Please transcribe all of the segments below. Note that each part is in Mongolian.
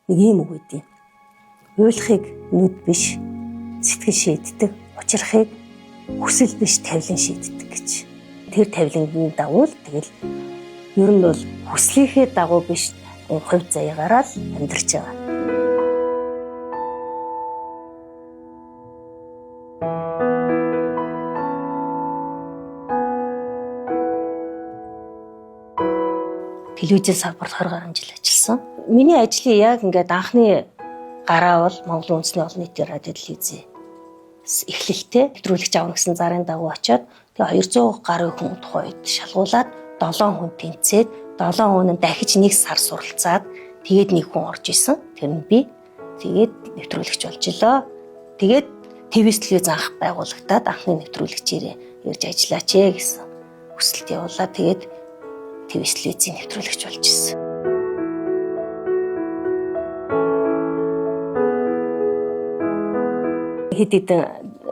Нэг ийм үг өгдөө. Уйлахыг нүд биш сэтгэл шийддэг, учрахыг хүсэл биш тавилан шийддэг гэж. Тэр тавилангийн дагуу л тэгэл ер нь бол хүслийнхээ дагуу биш хувь заяагаараа л амьдарч байгаа. Телевизийн салбарт 20 гаруй жил ажилласан. Миний ажлын яг ингээд анхны гараа бол Монголын үндэсний олон нийтийн радио телевизийн эхлэлтэй нэвтрүүлэгч авна гэсэн зарын дагуу очиод тэгээ 200 гаруй хүн тухайн үед шалгуулад 7 хүн тэнцээд 7 хүн нь дахиж 1 сар суралцаад тэгээд нэг хүн орж исэн. Тэр нь би. Тэгээд нэвтрүүлэгч болж илоо. Тэгээд ТВ телевиз анх байгуулагдаад анхны нэвтрүүлэгчээрээ ирж ажиллаач ээ гэсэн хүсэлт явуулаа. Тэгээд ТВ телевизийн нэвтрүүлэгч болж исэн. Хэд хэдэн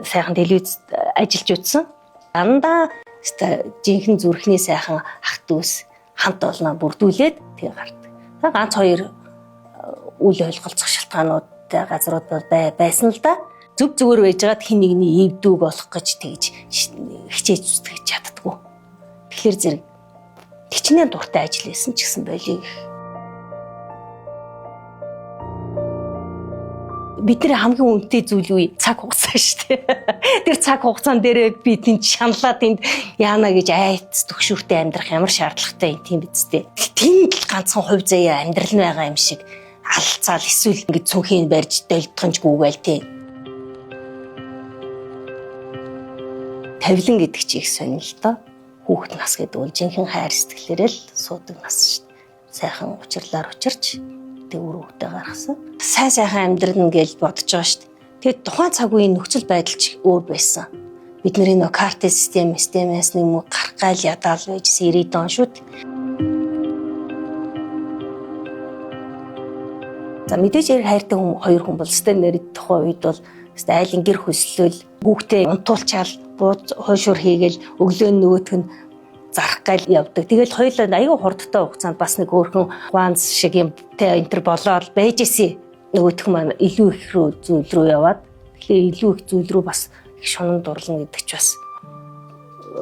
сайхан телевизд ажиллаж үтсэн. Дандаа жинхэнэ зүрхний сайхан ах дүүс хамт олноо бүрдүүлээд тэгээ гардаг. Ганц хоёр үл ойлголцох шалтгаануудтай газрууд бол байсан л да. Зүг зүгээр байж байгаад хин нэгний эвдүүг олох гэж тэгж хичээж зүтгэж чаддаггүй. Тэгэхээр зэрэг хичнээн дуртай ажил байсан ч гэсэн болиг. Бидний хамгийн үнэтэй зүйл үе цаг хугацаа шүү дээ. Тэр цаг хугацаан дээрээ би тэнд шаналаа тэнд яана гэж айц төгшүүртэй амьдрах ямар шаардлагатай юм тийм биз дээ. Тэнд л ганцхан хувь заяа амьдрал нь байгаа юм шиг алцаал эсвэл ингэ цүнхийн барьж долдохонч гүгээл тий. Тавилан гэдэг чи их сонин л доо. Хүүхэд нас гэдэг бол жинхэнэ хайр сэтгэлээрээ л суудаг нас шүү дээ. Сайхан учирлаар учирч тэг үр хөвгтэй гаргасан. Сайн сайхан амьдрна гэж бодож байгаа шүү дээ. Тэгээд тухайн цаг үеийн нөхцөл байдал ч өөр байсан. Бид нарын нөө карт системээс нэг мө гарах гайл ядаал байж 90 он шүү дээ. За мэдээж яг хайртай хүн хоёр хүн бол өстэй нэр тухайн үед бол өстэй айлын гэр хөслөл хүүхдээ унтуулчаал бууз хойшуур хийгээл өглөө нөгөөх нь зарах гайл явдаг. Тэгэл хоёулаа аюу хурдтай хугацаанд бас нэг өөрхөн гуанз шиг юм тэ энэ төр болоод байж исэн. Нөгөөх маань илүү их рүү зүйл рүү яваад тэгэхээр илүү их зүйл рүү бас их шунан дурлна гэдэг ч бас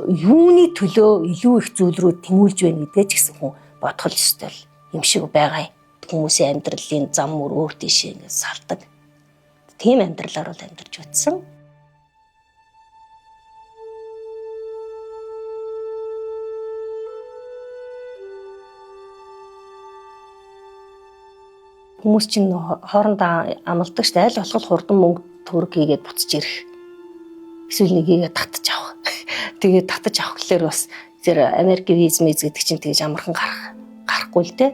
юуны төлөө илүү их зүйл рүү тэмүүлж байна гэдгээ ч гэсэн хүн бодох л ёстой юм шиг байгаа юм. Хүмүүсийн амьдралын зам мөр өөр тийшээ ингээд салдаг. Тийм амьдралаар бол амьдарч үтсэн. Хүмүүс чинь хоорондоо амладаг шүү дээ. Аль болох хурдан мөнгө төгрөг хийгээд буцаж ирэх. Эсвэл нэгийг татаж авах. Тэгээд татаж авах гэхлээр бас тэр Америк виз миз гэдэг чинь тэгж амархан гарахгүй л дээ.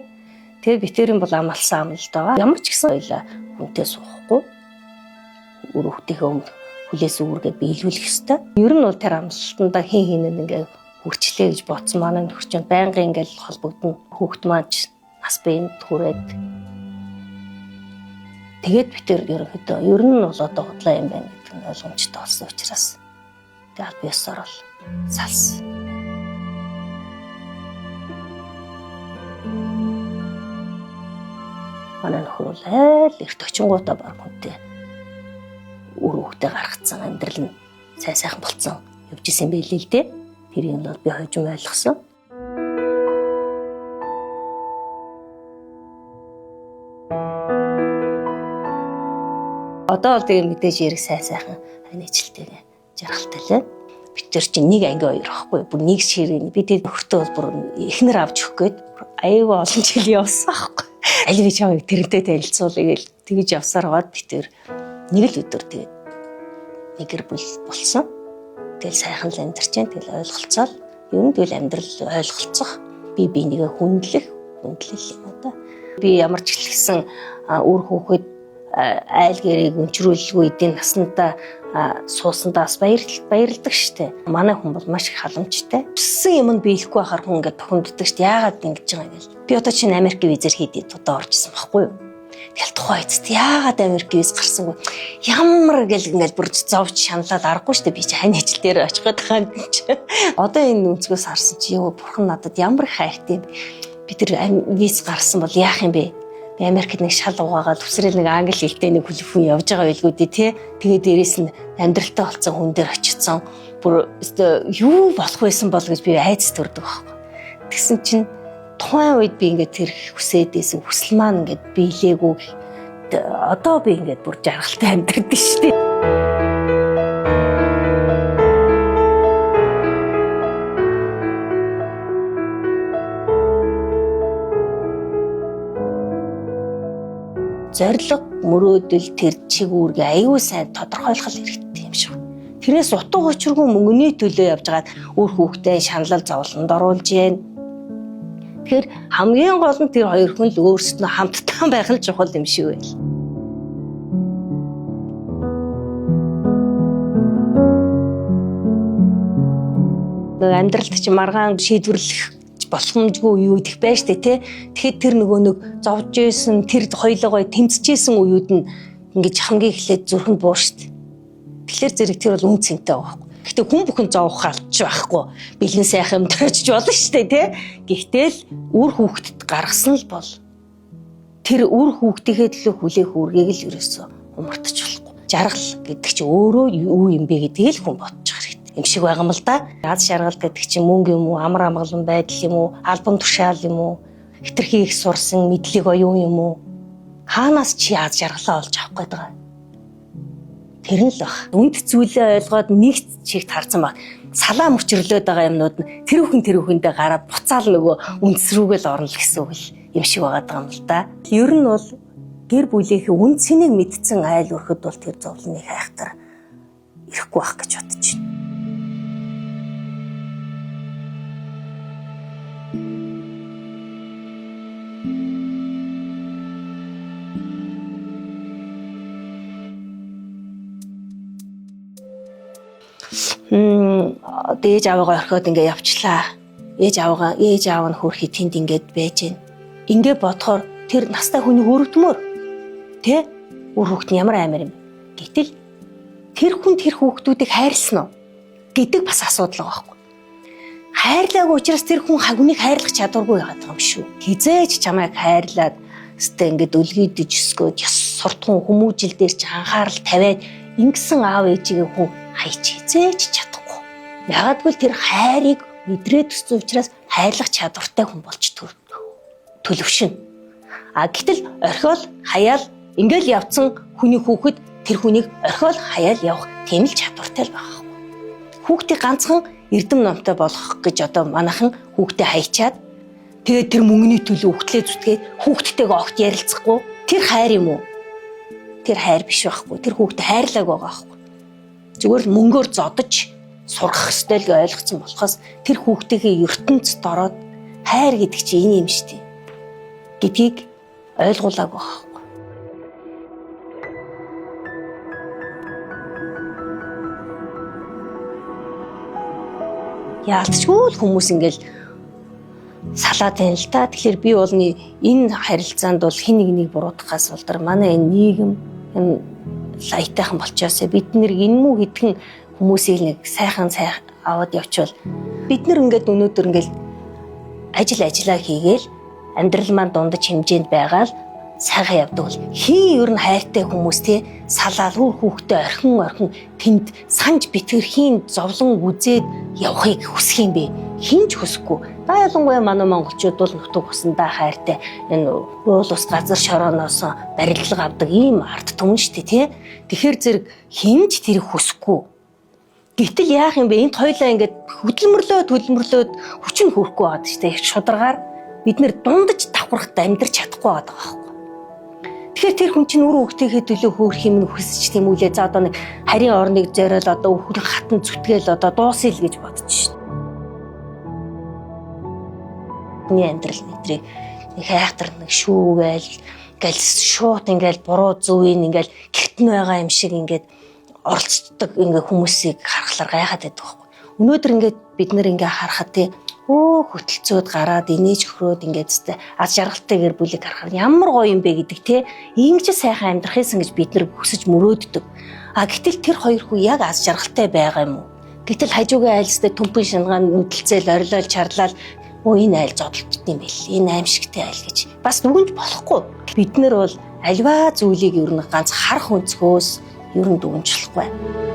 Тэгээ битэрийн бол амлсан амлалт байгаа. Ямар ч гэсэн хоёлаа хүнтэй суухгүй. Үр хөвгтийнхээ өмнө хүлээс үүргээ биелүүлэх ёстой. Ер нь бол тэр амлалтандаа хин хин ингээ хүрчлээ гэж бодсон манай нөхөр чинь байнгын ингээл холбогдно. Хүүхд маань ч нас биеинд хүрээд тэгээд би тэр ерөнхийдөө ер нь бол одоо худлаа юм байна гэдэг нь ойлгомжтой болсон учраас тэгээд аль биесээр бол салсан. Манай нөхөр бол айл эрт очингуудаа баг хүнтэй үр хөвгтэй гаргацсан амьдрал нь сайн сайхан болцсон явж исэн байлээ л дээ. Тэрийг нь бол би хожим ойлгосон. Одоо бол тэгээ мэдээж эрг сайн сайхан хань ажилтайгаа жаргалтай лээ. Бид тэр чинь нэг анги хоёр байхгүй бүр нэг ширээ. Би тэр нөхөртөө бол бүр эхнэр авч өгөх гээд аюу олон жил явсан байхгүй. Аль би чамайг тэрнтэй танилцуулъя гээл тэгж явсаар байгаад би тэр нэг л өдөр тэгээд нэг гэр бүл болсон. Тэгэл сайхан л амьдарч जैन тэгэл ойлголцоол. Ер нь тэгэл амьдрал ойлголцох, би бинийгээ хүндлэх, хүндлэл юм уу да. Би ямар ч хэлсэн үр хүүхэд айл гэрийг өнчрүүлэлгүй эдийн наснда суусандаа бас баярладаг штэ. Манай хүн бол маш их халамжтай. Өссөн юм нь биелэхгүй байхаар хүн ингээд тохиомддог штэ. Яагаад ингэж байгаа юм гээл. Би одоо чинь Америк визээр хийдэд удаа орчихсон байхгүй юу? Тэгэл тухайн эцэст яагаад Америк виз гарсангүй? Ямар гэл ингээд бүр зовж шаналал аргагүй штэ. Би чи хань ажил дээр очих гээд байгаа юм чи. Одоо энэ өнцгөөс харсан чи юу бурхан надад ямар их хайртай юм. Би тэр виз гарсан бол яах юм бэ? Америкт нэг шал угаагаад үсрээл нэг англи хэлтэй нэг хүн явж байгаа байлгүй дээ тий. Тэгээ дээрэс нь амьдралтай болцсон хүн дээр очицсан. Бүр өстой юу болох байсан бол гэж би айц төрдөг байхгүй. Тэгсэн чинь тухайн үед би ингээд тэр хүсээд байсан хүсэл маань ингээд биелээгүй. Одоо би ингээд бүр жаргалтай амьдардаг шүү дээ. Зорилго, мөрөөдөл, тэр чиг үүргээ аюу сайн тодорхойлох хэрэгтэй юм шиг. Тэрнээс утга учиргүй мөнгөний төлөө явж байгаад үр хүүхдээ шаналл зовлонд оруулж гэн. Тэгэхээр хамгийн гол нь тэр хоёр хүн л өөрсдөө хамтдаа байх нь чухал юм шиг байл. Амьдралд чинь маргаан шийдвэрлэх боломжгүй үеүд их байж тээ тий. Тэгэхэд тэр нөгөө нэг зовж исэн тэр хоёлоогоо тэмцэжсэн үеүд нь ингэж хамгийн эхлээд зүрхэнд буу штт. Тэгэхээр зэрэг тэр бол үн цэнтэй байгаа байхгүй. Гэхдээ хүн бүхэн зовох алч байхгүй. Бэлэн сайхан юм дөрөжж болно штэ тий. Гэхдээ л үр хүүхдэд гаргасан л бол тэр үр хүүхдийнхээ төлөө хүлээх үүргийг л ерөөсөө умартаж болохгүй. Жаргал гэдэг чинь өөрөө юу юм бэ гэдгийг л хүн бодчих хэрэгтэй юм шиг байгаа юм л да. Аз жаргал гэдэг чинь мөнгө юм уу, амар амгалан байдал юм уу, албан тушаал юм уу, хитрхи их сурсан мэдлэг оюун юм уу? Хаанаас чи аз жаргалаа олж авах гээд байгаа? Тэр нь л баг. Үнд зүйлээ ойлгоод нэг чигт харсан баг. Салаа мөчрлөөд байгаа юмнууд нь тэр хүүхэн тэр хүүхэндээ гараад буцаал нөгөө үндэс рүүгээ л орно л гэсэн үг юм шиг байгаа юм л да. Ер нь бол гэр бүлийнхээ үн цэнийг мэдсэн айл өрхөд бол тэр зовлоныг хайхтар ирэхгүй байх гэж бодож байна. Одоо ээж аваагаа орхиод ингээ явчлаа. Ээж аваагаа ээж аав нь хөрхи тэнд ингээд байж гин. Ингээ бодохоор тэр настай хүнийг өрөвдмөр. Тэ? Үр хүүхд нь ямар аймар юм. Гэтэл тэр хүн тэр хүүхдүүдийг хайрлсан уу гэдэг бас асуудал байгаа байхгүй. Хайрлаагүй учраас тэр хүн хүнийг хайрлах чадваргүй байгаад байгаа юм шүү. Хизээж чамайг хайрлаад өстэй ингээд өлгийдэж өсгөөд яс суртахуун хүмүүжил дээр чи анхаарал тавиад ингэсэн аав ээжигээ хүн хайч хизээж чадахгүй. Яагадгүй тэр хайрыг мэдрээд өссөн учраас хайрлах чадвартай хүн болж төлөвшин. А гэтэл орхиол хаяал ингээл явцсан хүний хүүхэд тэр хүнийг орхиол хаяал явах тийм л чадвартай л байгаа байхгүй. Хүүхдийг ганцхан эрдэм номтой болгох гэж одоо манайхан хүүхдээ хайчаад тэгээд тэр мөнгөний төлөө хүүхдлээ зүтгээд хүүхдтэйгээ огт ярилцахгүй тэр хайр юм уу? Тэр хайр биш байхгүй. Тэр хүүхдээ хайрлааг байгаа байхгүй. Зүгээр л мөнгөөр зодож сургах ёстой л гэж ойлгоцсон болохоос тэр хүүхдийнхээ ертөнцид ороод хайр гэдэг чинь энэ юм шүү дээ гэдгийг ойлгуулаагүй байхгүй. Яалтчгүй л хүмүүс ингээл салаад байна л та. Тэгэхээр би бол энэ харилцаанд бол хэн нэгнийг буруутгахаас болдор манай энэ нийгэм энэ лаятайхан болчоосоо бид нэр энэ мүү хэдхэн хүмүүсийг нэг сайхан сайн аваад явчвал бид нар ингээд өнөөдөр ингээд ажил ажиллаа хийгээл амьдрал маань дундаж хэмжээнд байгаа л сайхан явдаг бол хин ер нь хайртай хүмүүс те салаал үр хүүхдээ орхин орхин тэнд санж битэрхийн зовлон үзээд явахыг хүсэх юм бэ? Хин ч хүсэхгүй. Та ялангуяа манай монголчууд бол нутаг усандаа хайртай энэ уул ус газар шорооноос барилга авдаг ийм ард түмэн шүү дээ тий. Тэгэхээр зэрэг хин ч тэрийг хүсэхгүй. Гэтэл яах юм бэ? Энд хоёлаа ингээд хөдөлмөрлөөд хөдөлмөрлөөд хүчин хөрөхгүй байгаад шүү дээ. Шударгаар бид нэр дундаж давхархад амьдрч чадахгүй байгаа байхгүй. Тэгэхээр тэр хүн чинь үр хүүхдийнхээ төлөө хөөх юм хүсэж тийм үлээ. За одоо нэг харийн орныг зориол одоо үхэн хатан зүтгээл одоо дуусъя л гэж бодож шин. Миний амьдрал мэдрийг нэг хайхтар нэг шүүгээл ингээл шууд ингээл буруу зүвийн ингээл гэрт нь байгаа юм шиг ингээд оролцдог ингээ хүмүүсийг харахлаар гайхаад байдаг байхгүй. Өнөөдөр ингээд бид нэр ингээ харахад тий хөтөлцөөд гараад инээж хөрөөд ингээд зү аз жаргалтай гэр бүлийг харахаар ямар гоё юм бэ гэдэг те ингэж сайхан амьдрах юмсан гэж бид нар хүсэж мөрөөддөг. А гэтэл тэр хоёр хүн яг аз жаргалтай байгаа юм уу? Гэтэл хажуугийн айлстай төмпөн шингаан нүдэлцээл орилол чарлал Өө, энэ айл зодолдсон юм бэл. Энэ аимшигтай айл гэж бас дүгнж болохгүй. Бид нар бол аливаа зүйлийг ер нь ганц харах өнцгөөс ер нь дүгнж болохгүй.